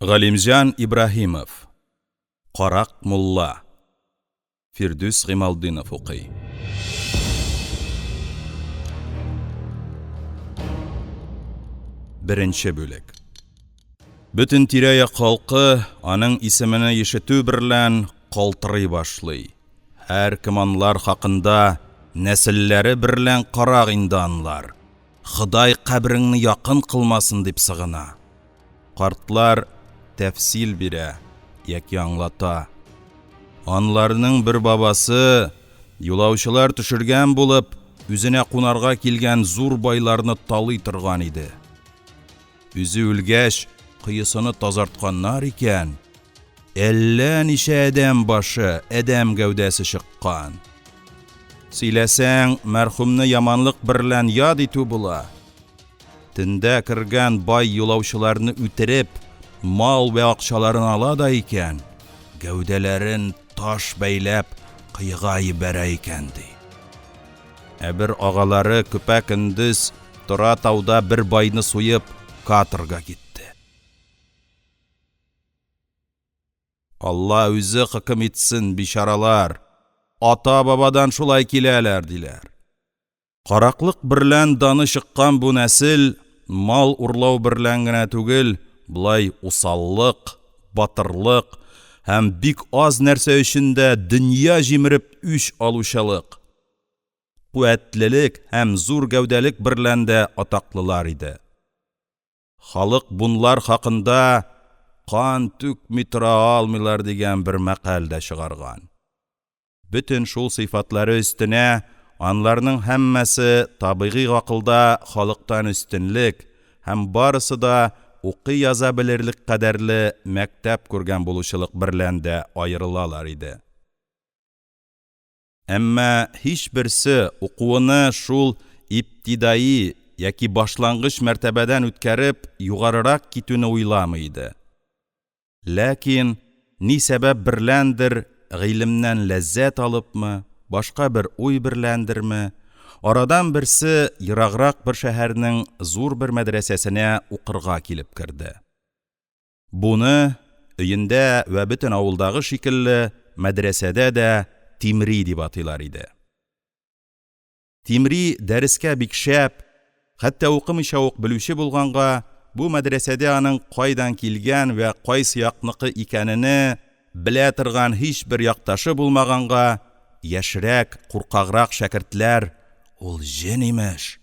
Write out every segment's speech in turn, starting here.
Галимҗан Ибраһимов. Карак мулла. Фирдүс Гыймалтдинов укый. Беренче бүлек. Бөтен тирә-як халкы аның исемене ишетү берлән калтырый башлый, һәркем анлар хакында: «Нәселләре берлән карак инде анлар, Ходай кабереңне якын кылмасын», — дип сыгына. Картлар тәфсил бирә яки аңлата: анларның бер бабасы, юлаучылар төшергән булып, үзенә кунарга килгән зур байларны талый торган иде; үзе үлгәч, коесыны тазартканнар икән, әллә ничә адәм башы, адәм гәүдәсе чыккан; сөйләсәң, мәрхүмне яманлык берлән яд итү була, төндә кергән бай юлаучыларны үтереп, мал вә акчаларын ала да икән, гәүдәләрен таш бәйләп, коега йибәрә икән, ди. Ә бер агалары көпә-көндез Тора тауда бер байны суеп, каторга китте. Алла үзе хөкем итсен, бичаралар, ата-бабадан шулай киләләр, диләр. Караклык берлән даны чыккан бу нәсел мал урлау берлән генә түгел, болай усаллык, батырлык һәм бик аз нәрсә өчен дә дөнья җимереп үч алучылык, куәтлелек һәм зур гәүдәлек берлән дә атаклылар иде. Халык бунлар хакында «кан түкми тора алмыйлар» дигән бер мәкаль дә чыгарган. Бөтен шул сыйфатлары өстенә анларның һәммәсе табигый гакылда халыктан өстенлек һәм барысы да укый-яза белерлек кадәрле мәктәп күргән булучылык берлән дә аерылалар иде. Әмма һичберсе укуыны шул ибтидаи яки башлангыч мәртәбәдән үткәреп, югарырак китүне уйламый иде. Ләкин ни сәбәп берләндер, гыйлемнән ләззәт алыпмы, башка бер уй берләндерме, арадан берсе ераграк бер шәһәрнең зур бер мәдрәсәсенә укырга килеп керде. Буны, өендә вә бөтен авылдагы шикелле, мәдрәсәдә дә Тимри дип атыйлар иде. Тимри дәрескә бик шәп, хәтта укымыйча ук белүче булганга, бу мәдрәсәдә аның кайдан килгән вә кайсы якныкы икәнене белә торган һичбер якташы булмаганга, яшьрәк, куркаграк шәкертләр: «Ул җен, имеш,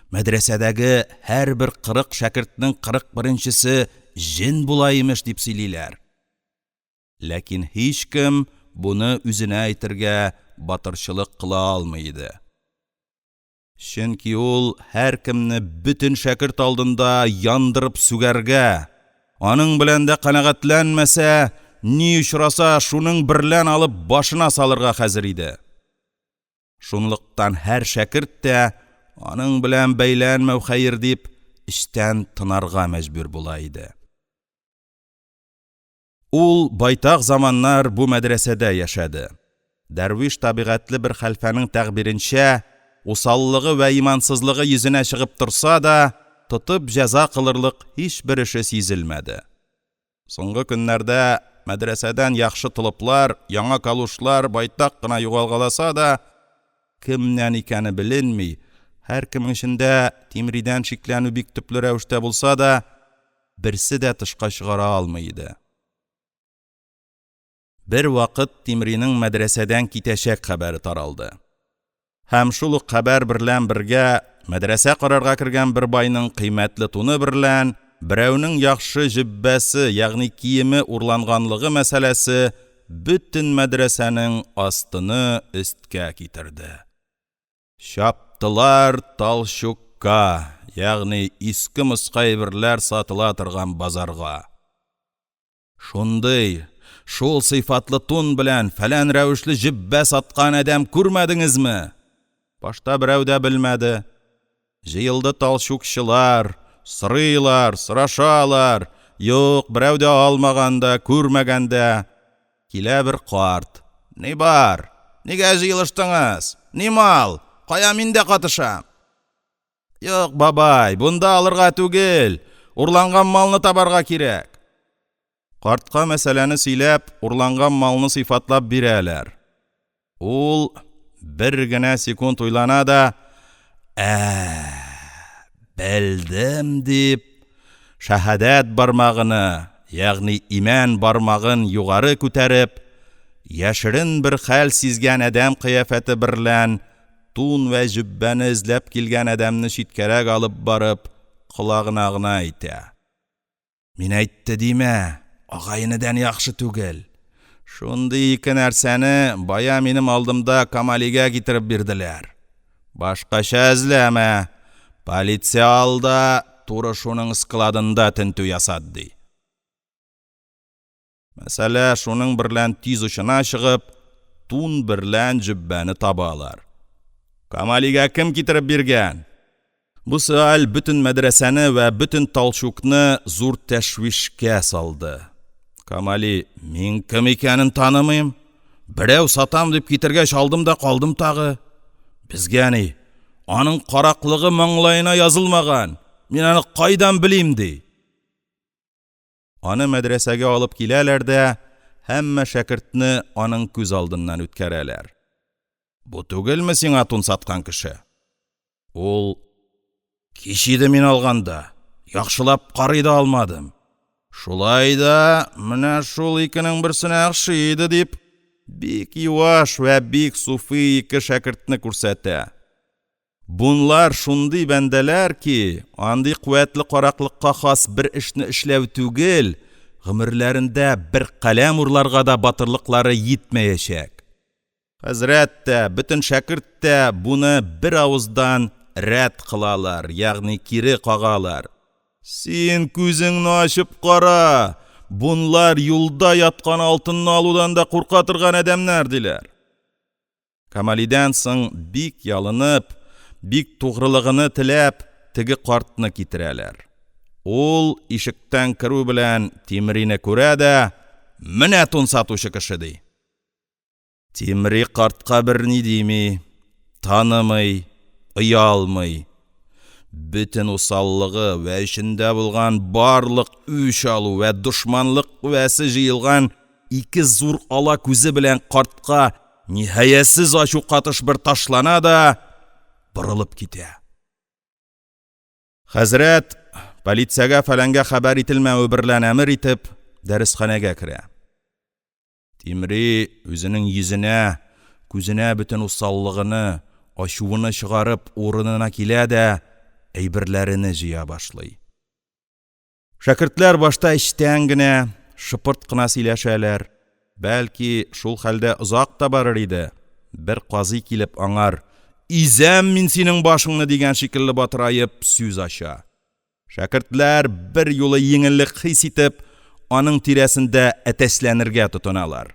мәдрәсәдәге һәрбер кырык шәкертнең кырык беренчесе җен була, имеш», — дип сөйлиләр. Ләкин һичкем буны үзенә әйтергә батырчылык кыла алмый иде. Чөнки ул һәркемне бөтен шәкерт алдында яндырып сүгәргә, аның белән дә канәгатьләнмәсә, ни очраса, шуның берлән алып башына салырга хәзер иде. Шунлыктан һәр шәкерт тә, аның белән бәйләнмәү хәер дип, эчтән тынарга мәҗбүр була иде. Ул байтак заманнар бу мәдрәсәдә яшәде. Дәрвиш табигатьле бер хәлфәнең тәгъбиренчә, усаллыгы вә имансызлыгы йөзенә чыгып торса да, тотып җәза кылырлык һичбер эше сизелмәде. Соңгы көннәрдә мәдрәсәдән яхшы толыплар, яңа калушлар байтак кына югалгаласа да, кемнән икәне беленми, һәркемнең эчендә Тимридән шикләнү бик төпле рәвештә булса да, берсе дә тышка чыгара алмый иде. Бервакыт Тимринең мәдрәсәдән китәчәк хәбәре таралды. Һәм шул ук хәбәр берлән бергә мәдрәсә карарга кергән бер байның кыйммәтле туны берлән берәүнең яхшы җөббәсе, ягъни киеме урланганлыгы мәсьәләсе бөтен мәдрәсәнең астыны өсткә китерде. Чаптылар талчукка, ягъни иске-москы әйберләр сатыла торган базарга. Шундый, шул сыйфатлы тун белән фәлән рәвешле җөббә саткан адәм күрмәдеңезме? Башта берәү дә белмәде. Җыелды талчукчылар, сорыйлар, сорашалар, юк, берәү дә алмаган да, күрмәгән дә. Килә бер карт: «Ни бар? Нигә җыелыштыңыз? Ни мал? Кая мин дә катышам?» «Юк, бабай, бунда алырга түгел, урланган малны табарга кирәк». Картка мәсьәләне сөйләп, урланган малны сыйфатлап бирәләр. Ул бер генә секунд уйлана да: «Ә, белдем», — дип, шәһадәт бармагыны ягъни имән бармагын югары күтәреп, яшерен бер хәл сизгән адәм кыяфәте берлән тун вә җөббәне эзләп килгән адәмне читкәрәк алып барып, колагына гына әйтә: «Мин әйтте димә, агай-энедән яхшы түгел, шундый ике нәрсәне бая минем алдымда Камалига китереп бирделәр, башкача эзләмә, политсә ал да туры шуның складында тентү ясат», — ди. Мәсьәлә шуның берлән тиз очына чыгып, тун берлән җөббәне табалар. «Камалига кем китереп биргән?» Бу сөаль бөтен мәдрәсәне вә бөтен талчукны зур тәшвишкә салды. Камали: «Мин кем икәнен танымыйм, берәү сатам дип китергәч алдым да калдым тагы. Безгә ни, аның караклыгы маңлаена язылмаган, мин аны кайдан белим», — ди. Аны мәдрәсәгә алып киләләр дә һәммә шәкертне аның күз алдыннан үткәрәләр. «Бу түгелме сиңа тун саткан кеше?» Ул: «Кич иде мин алганда, яхшылап карый да алмадым, шулай да менә шул икенең берсенә охшый иде», — дип, бик юаш вә бик суфи ике шәкертне күрсәтә. Бунлар шундый бәндәләр ки, андый куәтле караклыкка хас бер эшне эшләү түгел, гомерләрендә бер каләм урларга да батырлыклары йитмәячәк. Хәзрәт тә, бөтен шәкерт тә буны беравыздан рәд кылалар ягъни кире кагалар. «Син күзеңне ачып кара, бунлар юлда яткан алтынны алудан да курка торган адәмнәр», — диләр. Камалидан соң бик ялынып, бик тугрылыгыны теләп, теге картны китерәләр. Ул, ишектән керү белән, Тимрине күрә дә: «Менә тун сатучы кеше!» — ди. Тимри картка берни дими, танымый, оялмый. Бөтен усаллыгы вә эчендә булган барлык үч алу вә дошманлык куәсе җыелган ике зур ала күзе белән картка ниһаясез ачу катыш бер ташлана да борылып китә. Хәзрәт, политсәгә-фәләнгә хәбәр ителмәве берлән әмер итеп, дәресханәгә керә. Тимри үзенең йөзенә, күзенә бөтен усаллыгыны, ачуыны чыгарып, урынына килә дә әйберләрене җыя башлый. Шәкертләр башта эчтән генә, шыпырт кына сөйләшәләр. Бәлки, шул хәлдә озак та барыр иде, бер казый килеп аңар: «Изәм мин синең башыңны!» — дигән шикелле батыраеп сүз ача. Шәкертләр, берьюлы йиңеллек хис итеп, аның тирәсендә әтәчләнергә тотыналар.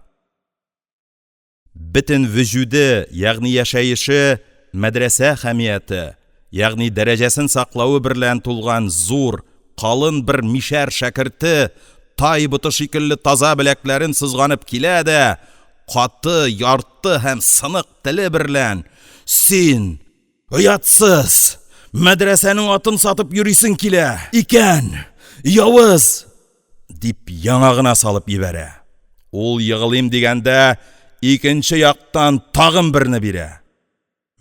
Бөтен вөҗүде, ягъни яшәеше мәдрәсә хәмияте, ягъни дәрәҗәсен саклавы берлән тулган зур, калын бер мишәр шәкерте тай боты шикелле таза беләкләрен сызганып килә дә, каты, ярты һәм сынык теле берлән: «Син, оятсыз, мәдрәсәнең атын сатып йөрисең килә икән, явыз!» — дип, яңагына салып йибәрә. Ул егылыйм дигәндә, икенче яктан тагын берне бирә.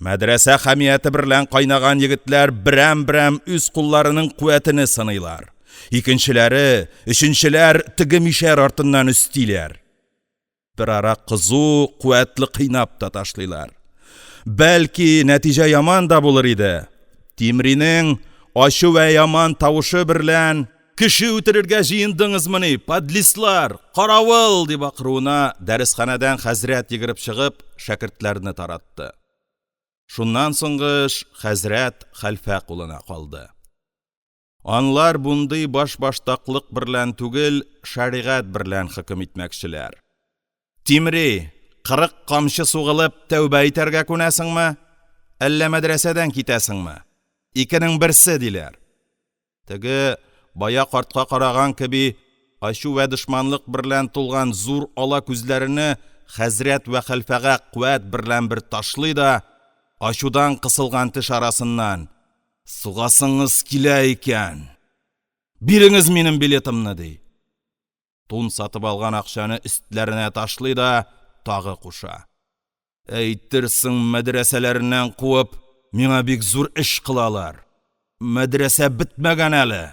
Мәдрәсә хәмияте берлән кайнаган егетләр берәм-берәм үз кулларының куәтене сыныйлар. Икенчеләре, өченчеләр теге мишәр артыннан өстиләр. Берара кызу, куәтле кыйнап та ташлыйлар. Бәлки, нәтиҗә яман да булыр иде, Тимринең ачы вә яман тавышы берлән: «Кеше үтерергә җыендыңызмыни, подлислар! Каравыл!» — дип акыруына дәресханәдән хәзрәт йөгереп чыгып, шәкертләрне таратты. Шуннан соңгы эш хәзрәт, хәлфә кулына калды. Анлар бундый башбаштаклык берлән түгел, шәригать берлән хөкем итмәкчеләр. «Тимри, кырык камчы сугылып, тәүбә итәргә күнәсеңме, әллә мәдрәсәдән китәсеңме? Икенең берсе!» — диләр. Теге, бая картка караган кеби, ачу вә дошманлык берлән тулган зур ала күзләрене хәзрәт вә хәлфәгә куәт берлән бер ташлый да, ачудан кысылган теш арасыннан: «Сугасыңыз килә икән, биреңез минем билетымны!» — ди. Тун сатып алган акчаны өстләренә ташлый да тагы куша: «Әйтерсең, мәдрәсәләреннән куып, миңа бик зур эш кылалар. Мәдрәсә бетмәгән әле.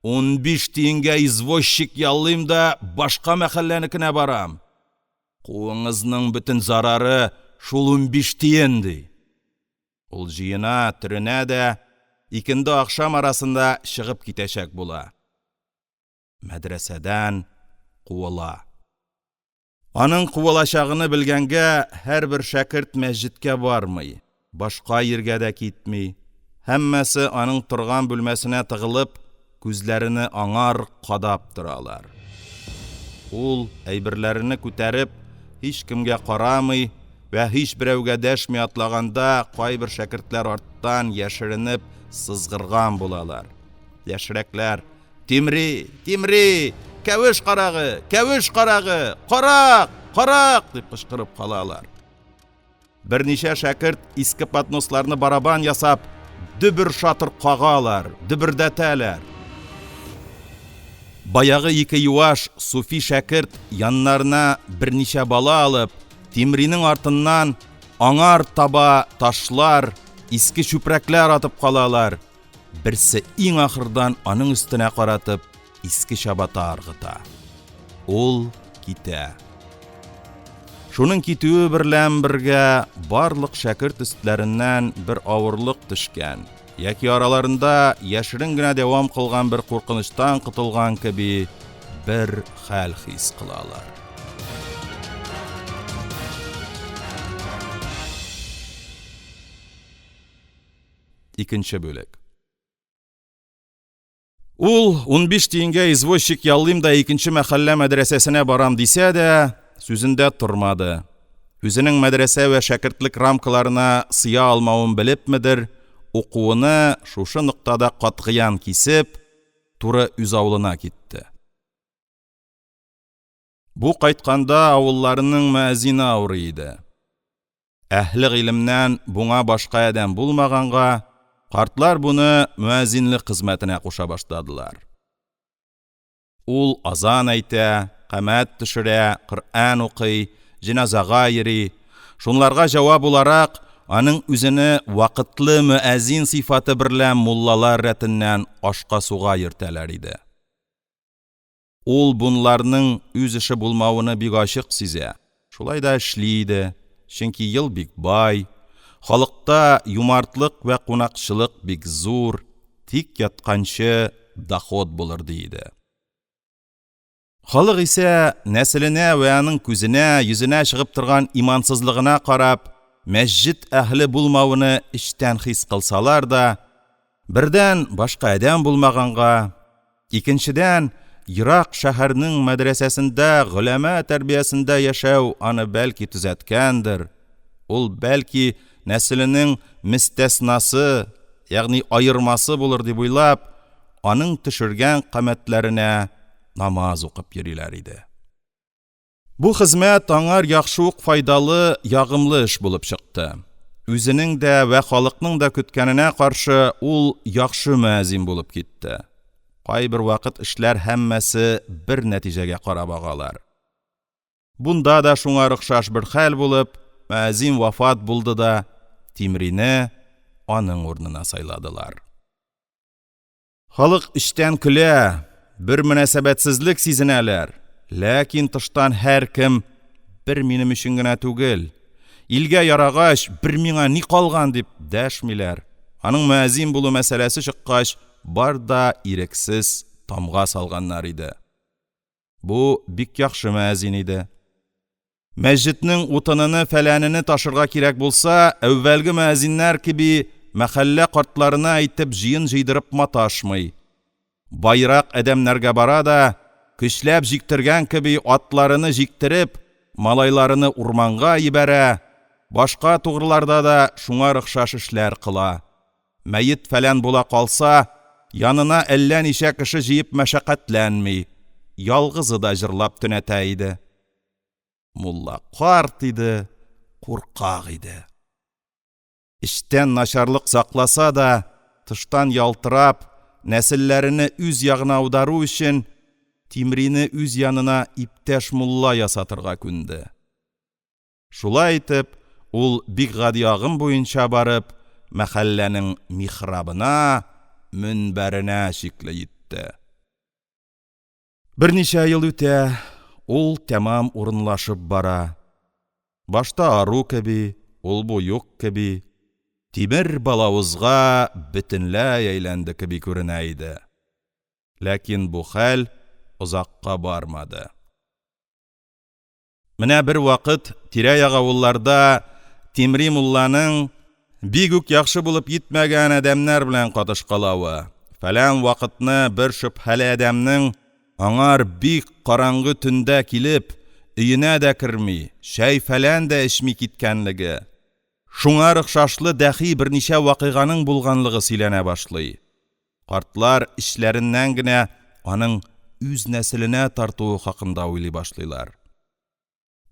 15 тиенгә извощик яллыйм да башка мәхәлләнекенә барам. Кууыңызның бөтен зарары — шул 15 тиен», — ди. Ул җыена, төренә дә икенде-ахшам арасында чыгып китәчәк була. Мәдрәсәдән куыла. Аның куылачагыны белгәнгә, һәрбер шәкерт мәсҗедкә бармый, башка йиргә дә китми, һәммәсе аның торган бүлмәсенә тыгылып, күзләрене аңар кадап торалар. Ул, әйберләрене күтәреп, һичкемгә карамый вә һичберәүгә дәшми атлаганда, кайбер шәкертләр арттан, яшеренеп, сызгырган булалар. Яшьрәкләр: «Тимри! Тимри! Кәвеш карагы! Кәвеш карагы! Карак! Карак!» — дип кычкырып калалар. Берничә шәкерт, иске подносларны барабан ясап, дөбер-шатыр кагалар, дөбердәтәләр. Баягы ике юаш, суфи шәкерт, яннарына берничә бала алып, Тимринең артыннан аңар таба ташлар, иске чүпрәкләр атып калалар, берсе иң ахырдан аның өстенә каратып иске чабата ыргыта. Ул китә. Шуның китүе берлән бергә барлык шәкерт өстләреннән бер авырлык төшкән яки араларында яшерен генә дәвам кылган бер куркынычтан котылган кеби бер хәл хис кылалар. Икенче бүлек. Ул, 15 тиенгә извозчик яллыйм да икенче мәхәллә мәдрәсәсенә барам дисә дә, сүзендә тормады. Үзенең мәдрәсә вә шәкертлек рамкаларына сыя алмавын белепмедер, укуыны шушы ноктада катгыян кисеп, туры үз авылына китте. Бу кайтканда авылларының мөәзине авырый иде. Әһле гыйлемнән буңа башка адәм булмаганга, картлар буны мөәзинлек хезмәтенә куша башладылар. Ул азан әйтә, камәт төшерә, Коръән укый, җеназага йөри, шунларга җавап буларак, аның үзене вакытлы мөәзин сыйфаты берлән муллалар рәтеннән ашка-суга йөртәләр иде. Ул бунларның үз эше булмавыны бик ачык сизә, шулай да эшли иде, чөнки ел бик бай, халыкта юмартлык вә кунакчылык бик зур, тик ятканчы доход булыр, ди иде. Халык исә, нәселенә вә аның күзенә, йөзенә чыгып торган имансызлыгына карап, мәсҗед әһле булмавыны эчтән хис кылсалар да, бердән, башка адәм булмаганга, икенчедән, ерак шәһәрнең мәдрәсәсендә голәмә тәрбиясендә яшәү аны бәлки төзәткәндер, ул бәлки нәселенең мөстәснасы, ягъни аермасы булыр дип уйлап, аның төшергән камәтләренә намаз укып йөриләр иде. Бу хезмәт аңар яхшы ук файдалы, ягымлы эш булып чыкты. Үзенең дә вә халыкның да көткәненә каршы ул яхшы мөәзин булып китте. Кайбер вакыт эшләр һәммәсе бер нәтиҗәгә карап агалар. Бунда да шуңар охшаш бер хәл булып, мөәзин вафат булды да, Тимрине аның урынына сайладылар. Халык эчтән көлә, бер мөнәсәбәтсезлек сизенәләр, ләкин тыштан һәркем «бер минем өчен генә түгел, илгә ярагач, бер миңа ни калган?» дип дәшмиләр, аның мөәзин булу мәсьәләсе чыккач, бар да ирексез тамга салганнар иде. Бу бик яхшы мөәзин иде. Мәсҗеднең утыныны-фәләнене ташырга кирәк булса, әүвәлге мөәзиннәр кеби, мәхәллә картларына әйтеп җыен җыйдырып маташмый. Байрак адәмнәргә бара да, көчләп җиктергән кеби атларыны җиктереп, малайларыны урманга йибәрә, башка тугрыларда да шуңар охшаш эшләр кыла. Мәет-фәлән була калса, янына әллә ничә кеше җыеп мәшәкатьләнми, ялгызы да җырлап төнәтә иде. Мулла карт иде, куркак иде. Эчтән начарлык сакласа да, тыштан ялтырап, нәселләрене үз ягына аудару өчен, Тимрине үз янына иптәш мулла ясатырга күнде. Шулай итеп, ул бик гади агым буенча барып, мәхәлләнең михрабына, мөнбәренә чикле йитте. Берничә ел үтә, ул тәмам урынлашып бара. Башта ару кеби, ул-бу юк кеби, тимер балавызга бөтенләй әйләнде кеби күренә иде. Ләкин бу хәл озакка бармады. Менә бервакыт тирә-як авылларда Тимри мулланың бик үк яхшы булып йитмәгән адәмнәр белән катышкалавы, фәлән вакытны бер шөбһәле адәмнең аңар бик караңгы төндә килеп, өенә дә керми, чәй-фәлән дә эчми киткәнлеге, шуңар охшашлы дәхи берничә вакыйганың булганлыгы сөйләнә башлый. Картлар эчләреннән генә аның үз нәселенә тартуы хакында уйлый башлыйлар.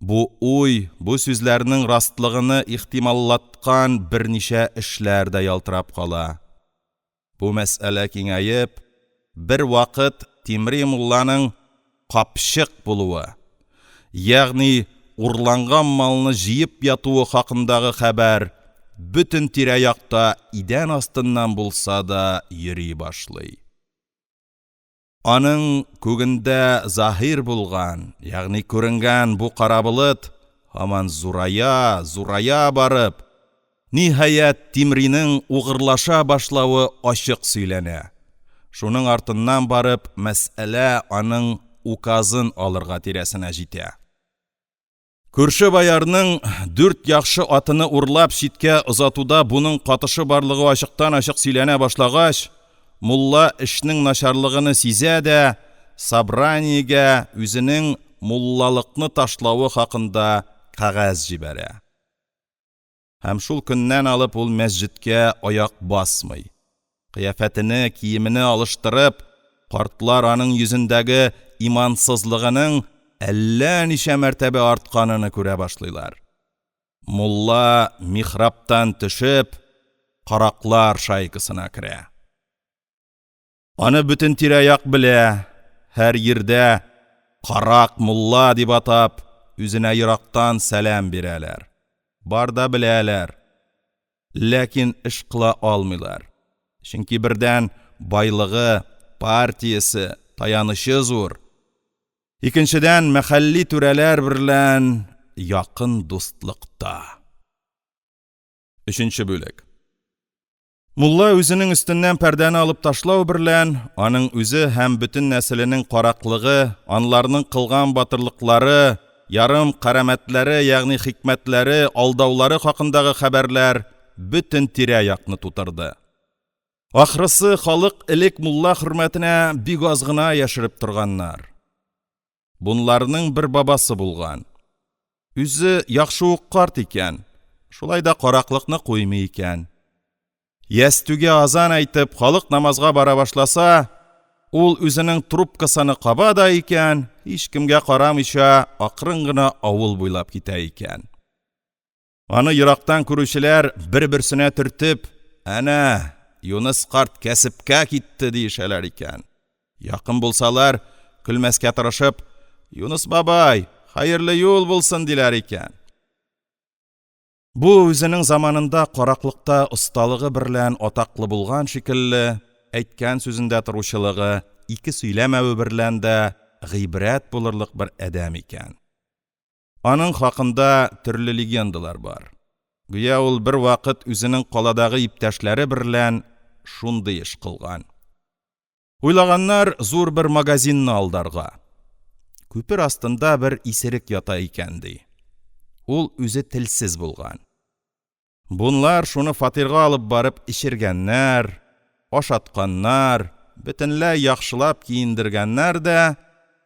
Бу уй, бу сүзләрнең растлыгыны ихтималлаткан берничә эшләр дә ялтырап кала. Бу мәсьәлә киңәеп, бервакыт Тимри мулланың «капчык» булуы, ягъни урланган малны җыеп ятуы хакындагы хәбәр бөтен тирә-якта идән астыннан булса да йөри башлый. Аның күгендә заһир булган ягъни күренгән бу кара болыт һаман зурая, зурая барып, ниһаять, Тимринең угырлаша башлавы ачык сөйләнә, шуның артыннан барып, мәсьәлә аның указын алырга тирәсенә җитә. Күрше боярның дүрт яхшы атыны урлап читкә озатуда буның катышы барлыгы ачыктан-ачык сөйләнә башлагач, мулла эшнең начарлыгыны сизә дә собраниегә үзенең муллалыкны ташлавы хакында кәгазь җибәрә. Һәм шул көннән алып ул мәсҗедкә аяк басмый. Кыяфәтене, киемене алыштырып, картлар аның йөзендәге имансызлыгының әллә ничә мәртәбә артканыны күрә башлыйлар. Мулла, михрабтан төшеп, караклар шайкасына керә. Аны бөтен тирә-як белә, һәр йирдә «карак мулла» дип атап, үзенә ерактан сәлам бирәләр. Бар да беләләр. Ләкин эш кыла алмыйлар. Чөнки, бердән, байлыгы, партиясе, таянычы зур, икенчедән, мәхәлли түрәләр берлән якын дустлыкта. Өченче бүлек. Мулла үзенең өстеннән пәрдәне алып ташлау берлән, аның үзе һәм бөтен нәселенең караклыгы, анларның кылган батырлыклары, ярым кәрамәтләре ягъни хикмәтләре, алдаулары хакындагы хәбәрләр бөтен тирә-якны тутырды. Ахрысы, халык элек мулла хөрмәтенә бик аз гына яшереп торганнар. Бунларның бер бабасы булган. Үзе яхшы ук карт икән, шулай да караклыкны куймый икән. Ястүгә азан әйтеп, халык намазга бара башласа, ул үзенең трубкасыны каба да икән, һичкемгә карамыйча, акрын гына авыл буйлап китә икән. Аны ерактан күрүчеләр бер-берсенә төртеп, «Әнә Юныс карт кәсепкә китте», — диешәләр икән. Якын булсалар, көлмәскә тырышып, «Юныс бабай, хәерле юл булсын», — диләр икән. Бу үзенең заманында караклыкта осталыгы берлән атаклы булган шикелле, әйткән сүзендә торучылыгы, ике сөйләмәве берлән дә гыйбрәт булырлык бер адәм икән. Аның хакында төрле легендалар бар. Гүя ул бервакыт үзенең каладагы иптәшләре берлән шундый эш кылган. Уйлаганнар зур бер магазинны алдарга. Күпер астында бер исерек ята икән, ди. Ул үзе телсез булган. Бунлар шуны фатирга алып барып эчергәннәр, ашатканнар, бөтенләй яхшылап киендергәннәр дә,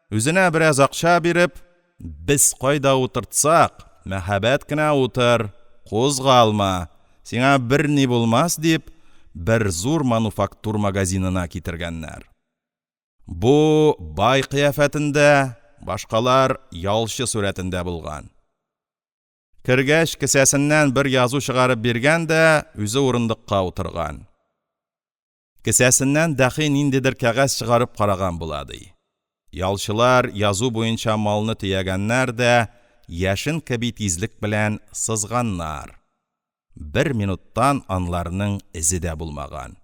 үзенә бераз акча биреп, без кайда утыртсак, мәһабәт кенә утыр, кузгалма, сиңа берни булмас дип, бер зур мануфактур магазинына китергәннәр. Бу бай кыяфәтендә, башкалар ялчы сурәтендә булган. Кергәч, кесәсеннән бер язу чыгарып биргән дә үзе урындыкка утырган. Кесәсеннән дәхи ниндидер кәгазь чыгарып караган була, ди. Ялчылар язу буенча малны төягәннәр дә яшен кеби тизлек белән сызганнар. Бер минуттан анларның эзе дә булмаган.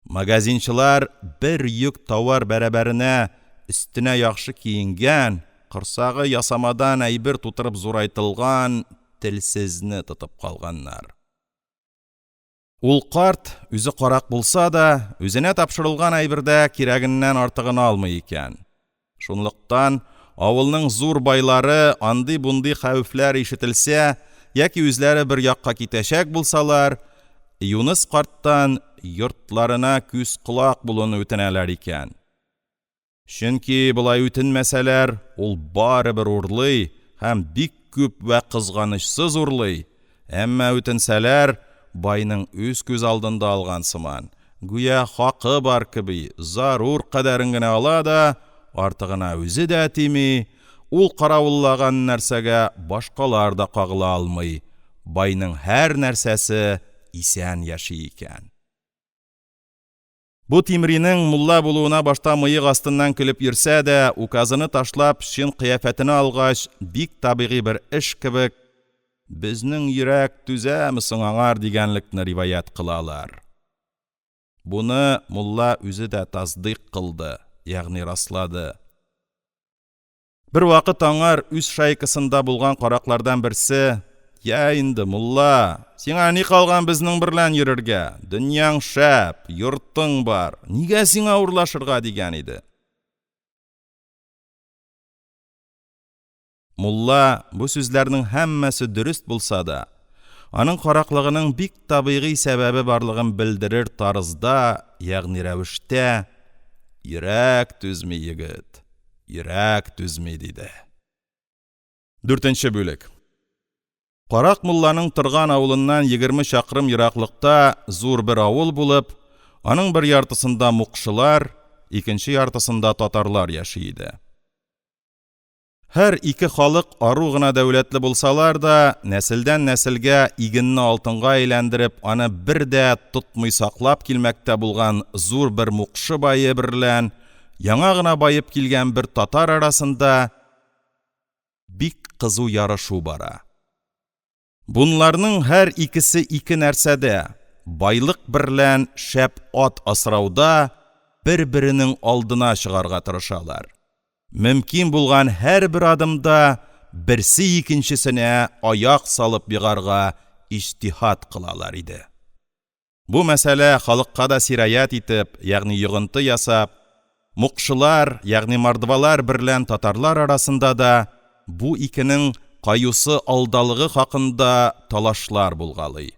Магазинчылар бер йөк товар бәрабәренә өстенә яхшы киенгән, корсагы ясамадан әйбер тутырып зурайтылган телсезне тотып калганнар. Ул карт, үзе карак булса да, үзенә тапшырылган әйбердә кирәгеннән артыгын алмый икән. Шунлыктан авылның зур байлары андый-бундый хәвефләр ишетелсә яки үзләре бер якка китәчәк булсалар, Юныс карттан йортларына күз-колак булуны үтенәләр икән. Чөнки болай үтенмәсәләр, ул барыбер урлый һәм бик күп вә кызганычсыз урлый, әмма үтенсәләр, байның үз күз алдында алган сыман, гүя хакы бар кеби, зарур кадәрен генә ала да, артыгына үзе дә тими, ул каравыллаган нәрсәгә башкалар да кагыла алмый, байның һәр нәрсәсе исән яши икән. Бу Тимринең мулла булуына башта мыек астыннан көлеп йөрсә дә, указыны ташлап, чын кыяфәтене алгач, бик табигый бер эш кебек: «Безнең йөрәк түзәме соң аңар?» — дигәнлекне риваять кылалар. Буны мулла үзе дә тасдыйк кылды, ягъни раслады. Бервакыт аңар үз шайкасында булган караклардан берсе: «Йә инде, мулла, сиңа ни калган безнең берлән йөрергә, дөньяң шәп, йортың бар, нигә сиңа урлашырга?» — дигән иде. Мулла, бу сүзләрнең һәммәсе дөрест булса да, аның караклыгының бик табигый сәбәбе барлыгын белдерер тарызда, ягъни рәвештә: «Йөрәк түзми, егет, йөрәк түзми», — диде. Дүртенче бүлек. Карак мулланың торган авылыннан егерме чакрым ераклыкта зур бер авыл булып, аның бер яртысында мукшылар, икенче яртысында татарлар яши иде. Һәр ике халык ару гына дәүләтле булсалар да, нәселдән нәселгә игенне алтынга әйләндереп, аны бер дә тотмый саклап килмәктә булган зур бер мукшы бае берлән яңа гына баеп килгән бер татар арасында бик кызу ярышу бара. Бунларның һәр икесе ике нәрсәдә — байлык берлән шәп ат асрауда бер-беренең алдына чыгарга тырышалар. Мөмкин булган һәрбер адымда берсе икенчесенә аяк салып егарга иҗтиһад кылалар иде. Бу мәсьәлә халыкка да сираять итеп, ягъни йогынты ясап, мукшылар, ягъни мордвалар берлән татарлар арасында да бу икенең каюсы алдалыгы хакында талашлар булгалый.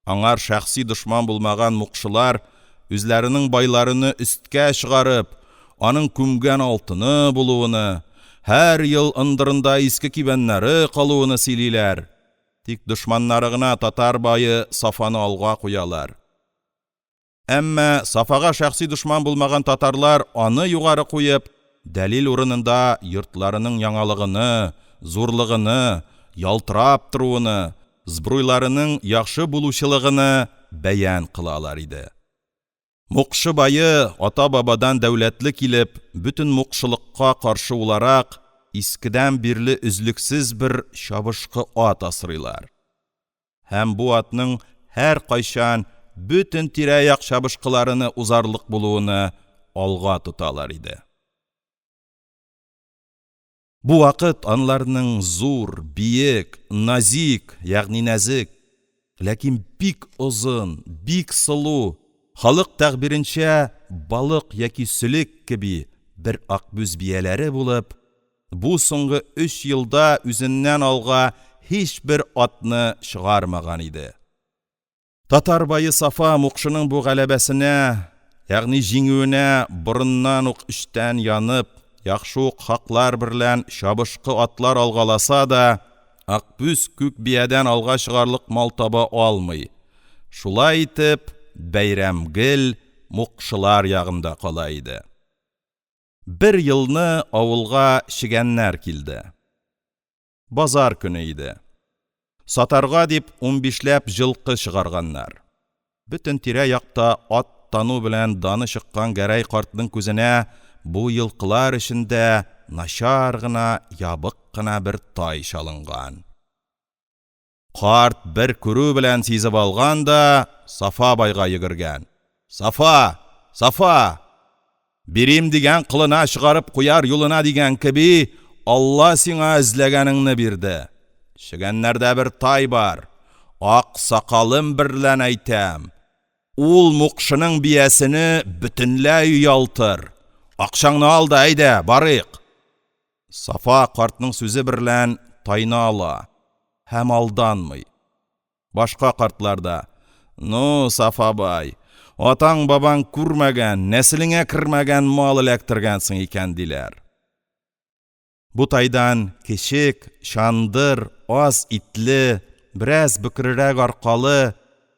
Аңар шәхси дошман булмаган мукшылар үзләренең байларыны өсткә чыгарып, аның күмгән алтыны булуыны, һәр ел ындырында иске кибәннәре калуыны сөйлиләр. Тик дошманнары гына татар бае Сафаны алга куялар. Әмма Сафага шәхси дошман булмаган татарлар аны югары куеп, дәлил урынында йортларының яңалыгыны, зурлыгыны, ялтырап торуыны, сбруйларының яхшы булучылыгыны бәян кылалар иде. Мукшы бае ата-бабадан дәүләтле килеп, бөтен мукшылыкка каршы уларак, искедән бирле өзлексез бер чабышкы ат асрыйлар. Һәм бу атның һәркайчан бөтен тирә-як чабышкыларыны узарлык булуыны алга тоталар иде. Бу вакыт анларның зур, биек, назик, ягъни нәзек, ләкин бик озын, бик сылу, халык тәгъбиренчә балык яки сөлек кеби бер акбүз бияләре булып, бу соңгы өч елда үзеннән алга һичбер атны чыгармаган иде. Татар бае Сафа мукшының бу галәбәсенә, ягъни җиңүенә борыннан ук эчтән янып, яхшы ук хаклар берлән чабышкы атлар алгаласа да, акбүз күк биядән алга чыгарлык мал таба алмый. Шулай итеп, бәйрәм гел мукшылар ягында кала иде. Бер елны авылга чегәннәр килде. Базар көне иде. Сатарга дип унбишләп җылкы чыгарганнар. Бөтен тирә-якта ат тану белән даны чыккан Гәрәй картның күзенә бу елкылар эчендә начар гына, ябык кына бер тай чалынган. Карт бер күрү белән сизеп алган да Сафа байга йөгергән: «Сафа! Сафа! Бирим дигән колына чыгарып куяр юлына дигән кеби, Алла сиңа эзләгәнеңне бирде. Чегәннәрдә бер тай бар, ак сакалым берлән әйтәм, ул мукшының биясене бөтенләй оялтыр. Акчаңны ал да, әйдә, барыйк!» Сафа картның сүзе берлән тайны ала һәм алданмый. Башка картлар да: «Ну, Сафа бай, атаң-бабаң күрмәгән, нәселеңә кермәгән мал эләктергәнсең икән», — диләр. Бу тайдан кечек, чандыр, аз итле, бераз бөкрерәк аркалы,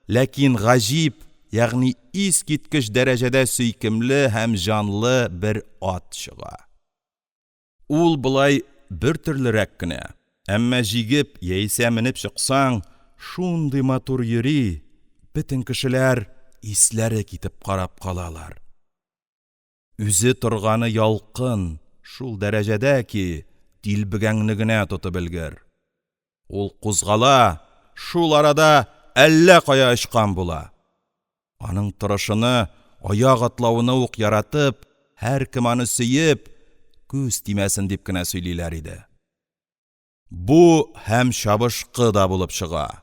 ләкин гаҗиб ягъни искиткеч дәрәҗәдә сөйкемле һәм җанлы бер ат чыга. Ул болай бертөрлерәк кенә, әмма җигеп яисә менеп чыксаң, шундый матур йөри, бөтен кешеләр исләре китеп карап калалар. Үзе торганы ялкын, шул дәрәҗәдә ки, дилбегәңне генә тотып өлгер. Ул кузгала, шул арада әллә кая очкан була. Аның торышыны, аяк атлавыны ук яратып, һәркем аны сөеп, күз тимәсен дип кенә сөйлиләр иде. Бу һәм чабышкы да булып чыга.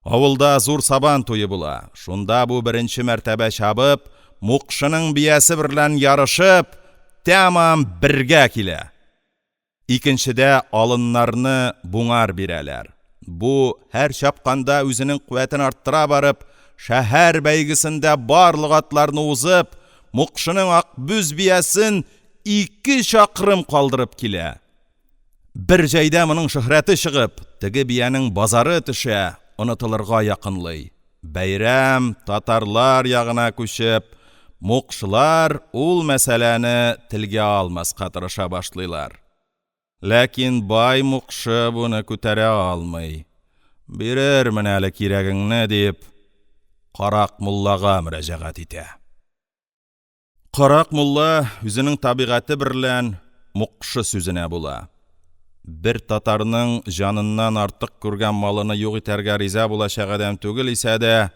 Авылда зур сабан туе була, шунда бу беренче мәртәбә чабып, мукшының биясе берлән ярышып, тәмам бергә килә. Икенчедә алыннарны буңар бирәләр. Бу, һәр чапканда үзенең куәтен арттыра барып, шәһәр бәйгесендә барлык атларны узып, мукшының акбүз биясен ике чакрым калдырып килә. Бер җәйдә моның шөһрәте чыгып, теге биянең базары төшә, онытылырга якынлый. Бәйрәм татарлар ягына күчеп, мукшылар ул мәсьәләне телгә алмаска тырыша башлыйлар. Ләкин бай мукшы буны күтәрә алмый: «Бирермен әле кирәгеңне», — дип, карак муллага мөрәҗәгать итә. Карак мулла үзенең табигате берлән мукшы сүзенә була. Бер татарның җаныннан артык күргән малыны юк итәргә риза булачак адәм түгел исә дә,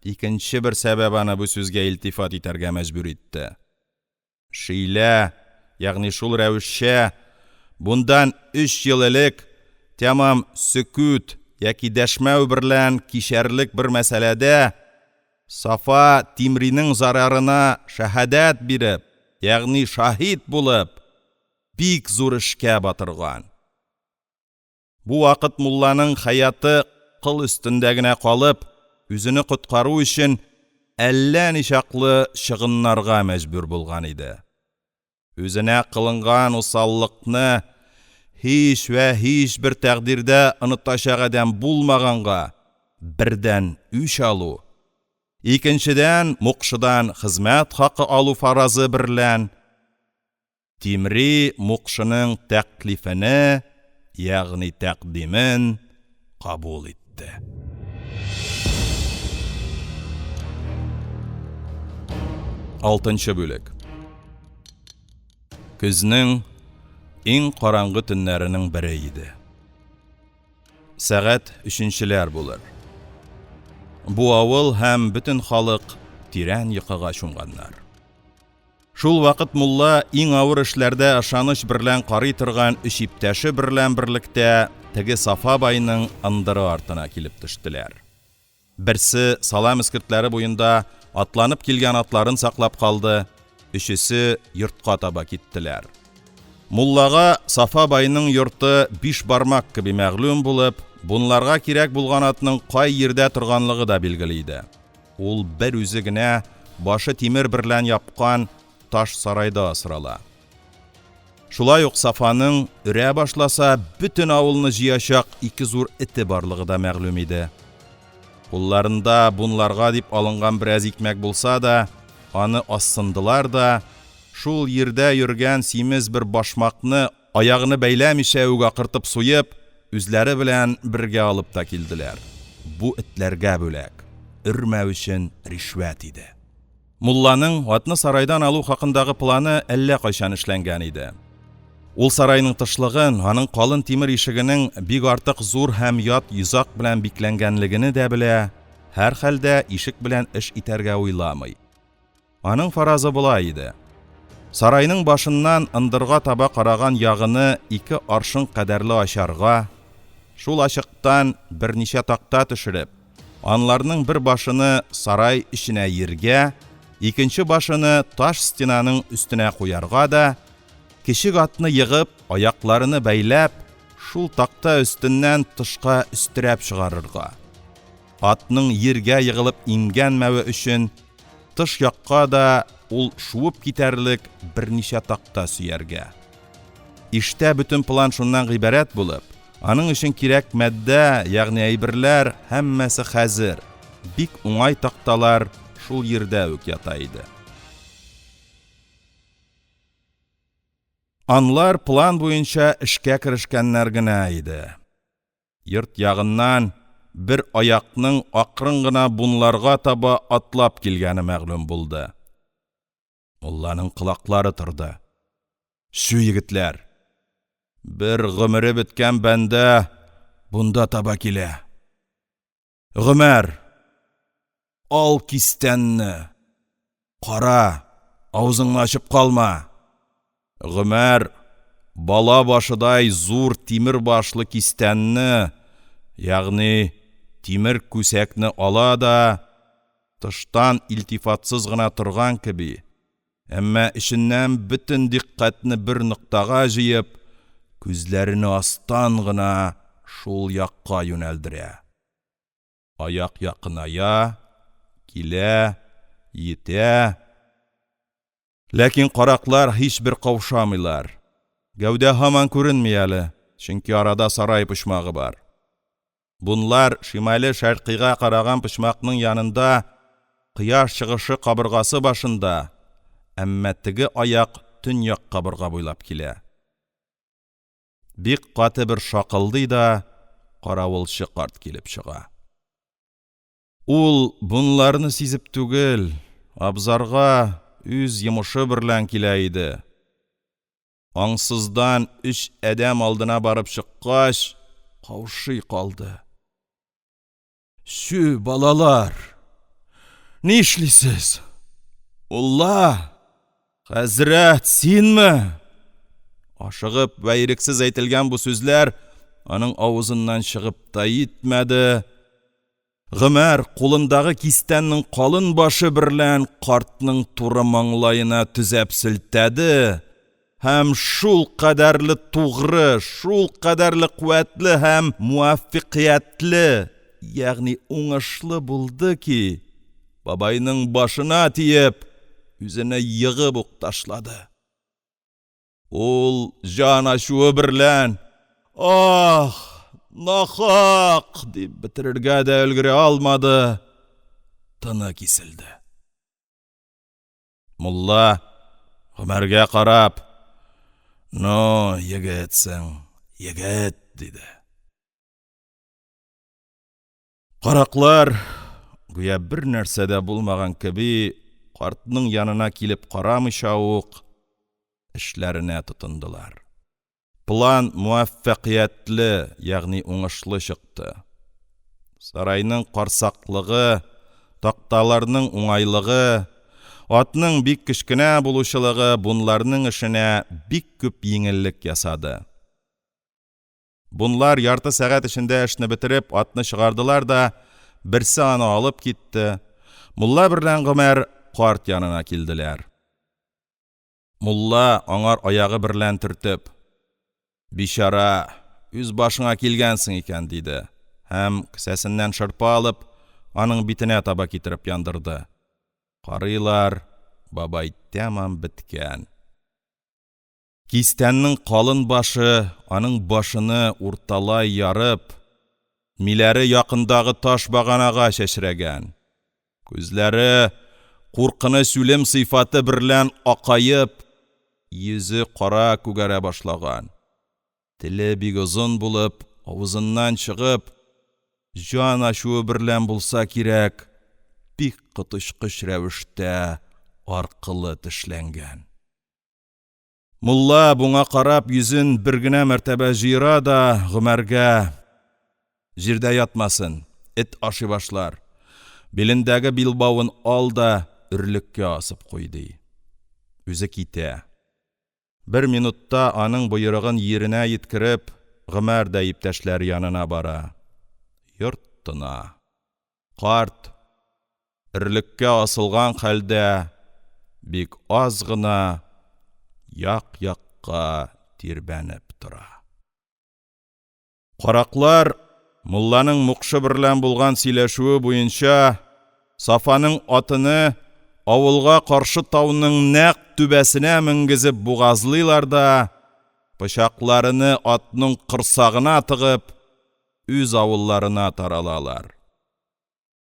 икенче бер сәбәп аны бу сүзгә илтифат итәргә мәҗбүр итте. Шилә, ягъни шул рәвешчә, бундан өч ел элек тәмам сөкүт яки дәшмәү берлән кичәрлек бер мәсьәләдә Сафа Тимринең зарарына шәһадәт биреп, ягъни шаһит булып, бик зур эшкә батырган. Бу вакыт мулланың хәяты кыл өстендә генә калып, үзене коткару өчен әллә ничаклы чыгыннарга мәҗбүр булган иде. Үзенә кылынган усаллыкны һич вә һичбер тәкъдирдә онытачак адәм булмаганга, бердән, үч алу, икенчедән, мукшыдан хезмәт хакы алу фаразы берлән, Тимри мукшының тәклифене ягъни тәкъдимен кабул итте. Алтынчы бүлек. Көзнең иң караңгы төннәренең бере иде. Сәгать өченчеләр булыр. Бу авыл һәм бөтен халык тирән йокыга чумганнар. Шул вакыт мулла иң авыр эшләрдә ышаныч берлән карый торган өч иптәше берлән берлектә теге Сафа байның ындыры артына килеп төштеләр. Берсе салам эскертләре буенда атланып килгән атларын саклап калды, өчесе йортка таба киттеләр. Муллага Сафа байның йорты биш бармак кеби мәгълүм булып, бунларга кирәк булган атның кай йирдә торганлыгы да билгеле иде. Ул бер үзе генә башы тимер берлән япкан таш сарайда асрала. Шулай ук Сафаның, өрә башласа, бөтен авылны җыячак ике зур эте барлыгы да мәгълүм иде. Кулларында бунларга дип алынган бераз икмәк булса да, аны азсындылар да, шул йирдә йөргән симез бер башмакны аягыны бәйләмичә үк акыртып суеп, үзләре белән бергә алып та килделәр. Бу этләргә бүләк, өрмәү өчен ришвәт иде. Мулланың атны сарайдан алу хакындагы планы әллә кайчан эшләнгән иде. Ул сарайның тышлыгын, аның калын тимер ишегенең бик артык зур һәм ят йозак белән бикләнгәнлегене дә белә, һәрхәлдә ишек белән эш итәргә уйламый. Аның фаразы болай иде: сарайның башыннан ындырга таба караган ягыны ике аршын кадәрле ачарга, шул ачыктан берничә такта төшереп, анларның бер башыны сарай эченә йиргә, икенче башыны таш стенаның өстенә куярга да, кечек атны егып, аякларыны бәйләп, шул такта өстеннән тышка өстерәп чыгарырга, атның йиргә егылып имгәнмәве өчен тыш якка да ул шуып китәрлек берничә такта сөяргә. Иштә бөтен план шуннан гыйбарәт булып, аның өчен кирәк матдә, ягъни әйберләр һәммәсе хәзер, бик уңай такталар шул йирдә үк ята иде. Анлар план буенча эшкә керешкәннәр генә иде. Йорт ягыннан бер аякның акрын гына бунларга таба атлап килгәне мәгълүм булды. Мулланың колаклары торды. Чү, егетләр! Бер гомере беткән бәндә бунда таба килә. Гомәр, ал кистәнне! Кара, авызыңны ачып калма! Гомәр бала башыдай зур тимер башлы кистәнне, ягъни тимер күсәкне ала да, тыштан илтифатсыз гына торган кеби, әмма эченнән бөтен дикъкатене бер ноктага җыеп, күзләрене астан гына шул якка юнәлдерә. Аяк якыная, килә, йитә. Ләкин караклар һичбер каушамыйлар. Гәүдә һаман күренми әле, чөнки арада сарай почмагы бар. Бунлар шимале шәркыйгә караган почмакның янында, кояш чыгышы кабыргасы башында, әмма теге аяк төньяк кабырга буйлап килә. Бик каты бер шакылдый да, каравылчы карт килеп чыга. Ул бунларны сизеп түгел, абзарга үз йомышы берлән килә иде. Аңсыздан өч адәм алдына барып чыккач, каушый калды. Чү, балалар, нишлисез? Мулла, хәзрәт, синме? Ашыгып вә ирексез әйтелгән бу сүзләр аның авызыннан чыгып та йитмәде, Гомәр кулындагы кистәннең калын башы берлән картның туры маңлаена төзәп селтәде һәм шул кадәрле тугры, шул кадәрле куәтле һәм муаффәкыятьле ягъни унышлы булды ки, бабайның башына тиеп, үзене егып ук ташлады. Ул җан ачуы берлән: «Ах, нахак!» — дип бетерергә дә өлгерә алмады, тыны киселде. Мулла, Гомәргә карап: «Ну, егетсең, егет!» — диде. Караклар, гүя бернәрсә дә булмаган кеби, картның янына килеп карамыйча ук, эшләренә тотындылар. План муаффәкыятьле ягъни унышлы чыкты. Сарайның карсаклыгы, такталарның уңайлыгы, атның бик кечкенә булучылыгы бунларның эшенә бик күп йиңеллек ясады. Бунлар ярты сәгать эчендә эшне бетереп, атны чыгардылар да, берсе аны алып китте. Мулла берлән Гомәр карт янына килделәр. Мулла аңар аягы берлән төртеп: «Бичара, үз башыңа килгәнсең икән», — диде һәм, кесәсеннән шырпы алып, аның битенә таба китереп яндырды. Карыйлар — бабай тәмам беткән. Кистәннең калын башы аның башыны урталай ярып, миләре якындагы таш баганага чәчрәгән, күзләре куркыныч үлем сыйфаты берлән акаеп, йөзе кара күгәрә башлаган, теле бик озын булып, авызыннан чыгып, җан ачуы берлән булса кирәк, бик коточкыч рәвештә аркылы тешләнгән. Мулла, буңа карап, йөзен бер генә мәртәбә җыера да Гомәргә: «Җирдә ятмасын, эт ашый башлар, билендәге билбавын ал да өрлеккә асып куй», — ди. Үзе китә. Бер минутта аның боерыгын йиренә йиткереп, Гомәр дә иптәшләре янына бара. Йорт тына. Карт, өрлеккә асылган хәлдә, бик аз гына як-якка тирбәнеп тора. Караклар, мулланың мукшы берлән булган сөйләшүе буенча, Сафаның атыны авылга каршы тауның нәкъ түбәсенә менгезеп бугазлыйлар да, пычакларыны атның корсагына тыгып, үз авылларына таралалар.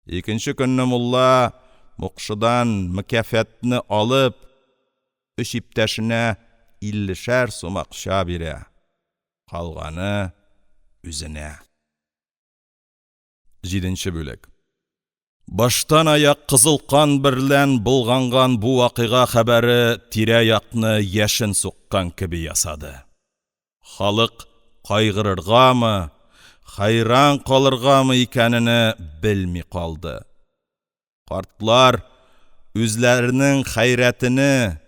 Икенче көнне мулла, мукшыдан мөкяфәтне алып, өч иптәшенә иллешәр сум акча бирә, калганы үзенә. Җиденче бүлек. Баштанаяк кызыл кан берлән болганган бу вакыйга хәбәре тирә-якны яшен суккан кеби ясады. Халык кайгырыргамы, хәйран калыргамы икәнене белми калды. Картлар үзләренең хәйрәтене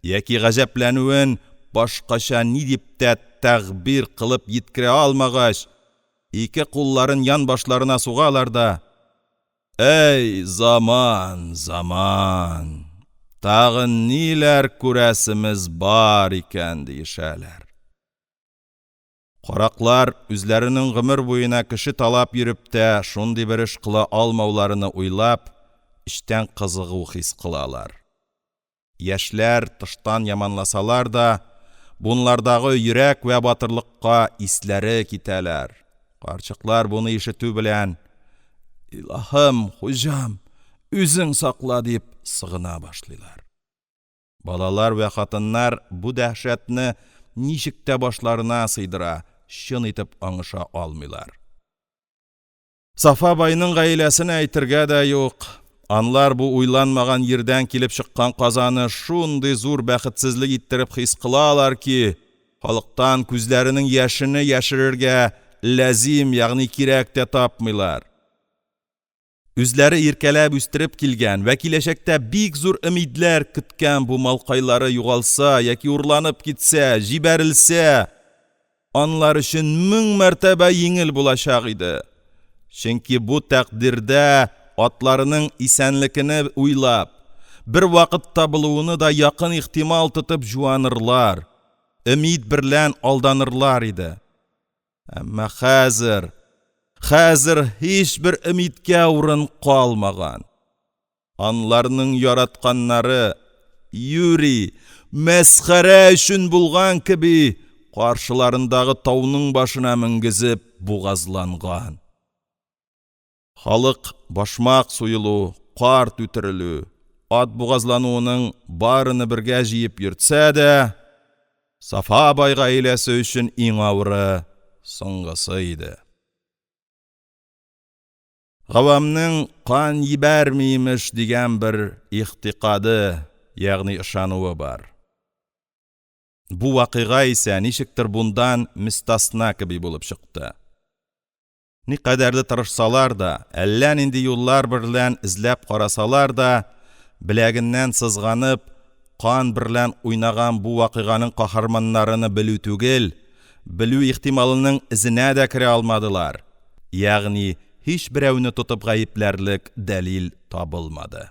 яки гаҗәпләнүен башкача ни дип тә тәгъбир кылып йиткерә алмагач, ике кулларын янбашларына сугалар да: «Әй заман, заман! Тагы ниләр күрәсемез бар икән!» — диешәләр. Караклар, үзләренең гомер буена кеше талап йөреп тә шундый бер эш кыла алмауларыны уйлап, эчтән кызыгу хис кылалар. Яшьләр тыштан яманласалар да, бунлардагы йөрәк вә батырлыкка исләре китәләр. Карчыклар буны ишетү берлән: «Илаһым, хуҗам, үзең сакла!» — дип сыгына башлыйлар. Балалар вә хатыннар бу дәһшәтне ничек тә башларына сыйдыра, чын итеп аңыша алмыйлар. Сафа байның гаиләсен әйтергә дә юк, анлар бу уйланмаган йирдән килеп чыккан казаны шундый зур бәхетсезлек иттереп хис кылалар ки, халыктан күзләренең яшене яшерергә лязем ягъни кирәк тә тапмыйлар. Үзләре иркәләп үстереп килгән вә киләчәктә бик зур өмидләр көткән бу малкайлары югалса яки урланып китсә, җибәрелсә, анлар өчен мең мәртәбә йиңел булачак иде. Чөнки бу тәкъдирдә атларының исәнлекене уйлап, бервакыт табылуыны да якын ихтимал тотып җуанырлар, өмид берлән алданырлар иде. Әмма хәзер, хәзер һичбер өмидкә урын калмаган. Анларның яратканнары, юри, мәсхәрә өчен булган кеби, каршыларындагы тауның башына менгезеп бугазланган. Халык башмак суелу, карт үтерелү, ат бугазлануының барыны бергә җыеп йөртсә дә, Сафа бай гаиләсе өчен иң авыры соңгысы иде. Гавамның «кан йибәрми, имеш» дигән бер игътикады ягъни ышануы бар. Бу вакыйга исә ничектер бундан мөстәсна кеби булып чыкты. Никадәрле тырышсалар да, әллә нинди юллар берлән эзләп карасалар да, беләгеннән сызганып, кан берлән уйнаган бу вакыйганың каһарманнарыны белү түгел, белү ихтималының эзенә дә керә алмадылар, ягъни һичберәүне тотып гаепләрлек дәлил табылмады.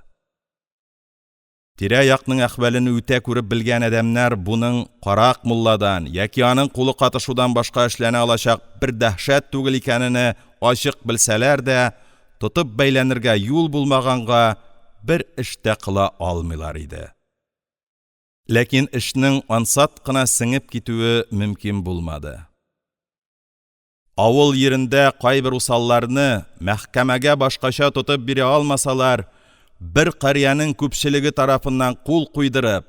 Тирә-якның әхвалене үтә күреп белгән адәмнәр буның карак мулладан яки аның кулы катышудан башка эшләнә алачак бер дәһшәт түгел икәнене ачык белсәләр дә, тотып бәйләнергә юл булмаганга, бер эш тә кыла алмыйлар иде. Ләкин эшнең ансат кына сеңеп китүе мөмкин булмады. Авыл йирендә кайбер усалларны мәхкәмәгә башкача тотып бирә алмасалар, бер карьянең күпчелеге тарафыннан кул куйдырып,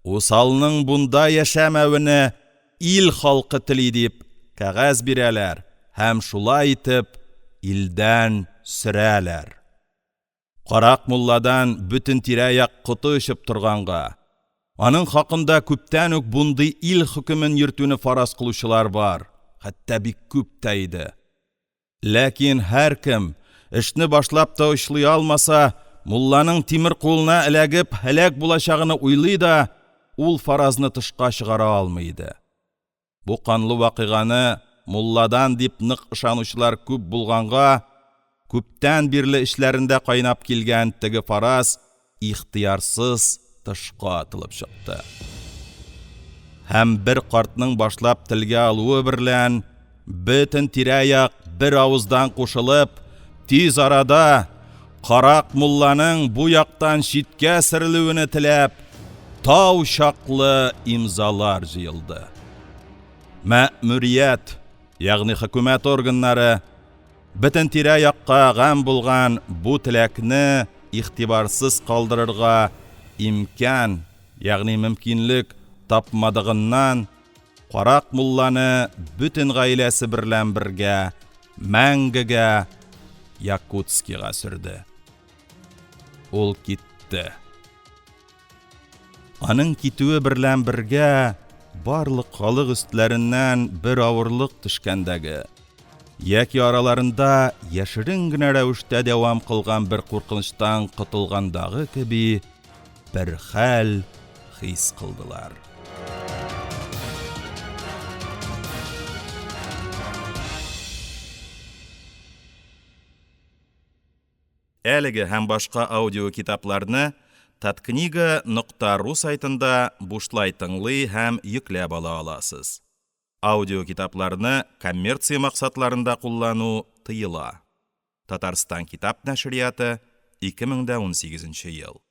усалның бунда яшәмәвене ил халкы тели дип, кәгазь бирәләр һәм шулай итеп илдән сөрәләр. Карак мулладан бөтен тирә-як коты очып торганга, аның хакында күптән үк бундый ил хөкемен йөртүне фараз кылучылар бар, хәтта бик күп тә иде. Ләкин һәркем, эшне башлап та очлый алмаса, мулланың тимер кулына эләгеп һәлак булачагыны уйлый да ул фаразны тышка чыгара алмый иде. Бу канлы вакыйганы мулладан дип нык ышанучылар күп булганга, күптән бирле эчләрендә кайнап килгән теге фараз ихтыярсыз тышка атылып чыкты. Һәм бер картның башлап телгә алуы берлән, бөтен тирә-як бер авыздан кушылып, тиз арада карак мулланың бу яктан читкә сөрелүене теләп, тау чаклы имзалар җыелды. Мәэмурият, ягъни хөкүмәт органнары, бөтен тирә-якка гам булган бу теләкне игътибарсыз калдырырга имкян, ягъни мөмкинлек тапмадыгыннан, карак мулланы бөтен гаиләсе берлән бергә мәңгегә Якутскига сөрде. Ул китте. Аның китүе берлән бергә барлык халык өстләреннән бер авырлык төшкәндәге яки араларында яшерен генә рәвештә дәвам кылган бер куркынычтан котылгандагы кеби бер хәл хис кылдылар. Әлеге һәм башка аудиокитапларны Таткнига нокта ру сайтында бушлай тыңлый һәм йөкләп ала аласыз. Аудиокитапларны коммерция максатларында куллану тыела. Татарстан китап нәшрияты, 2018 ел.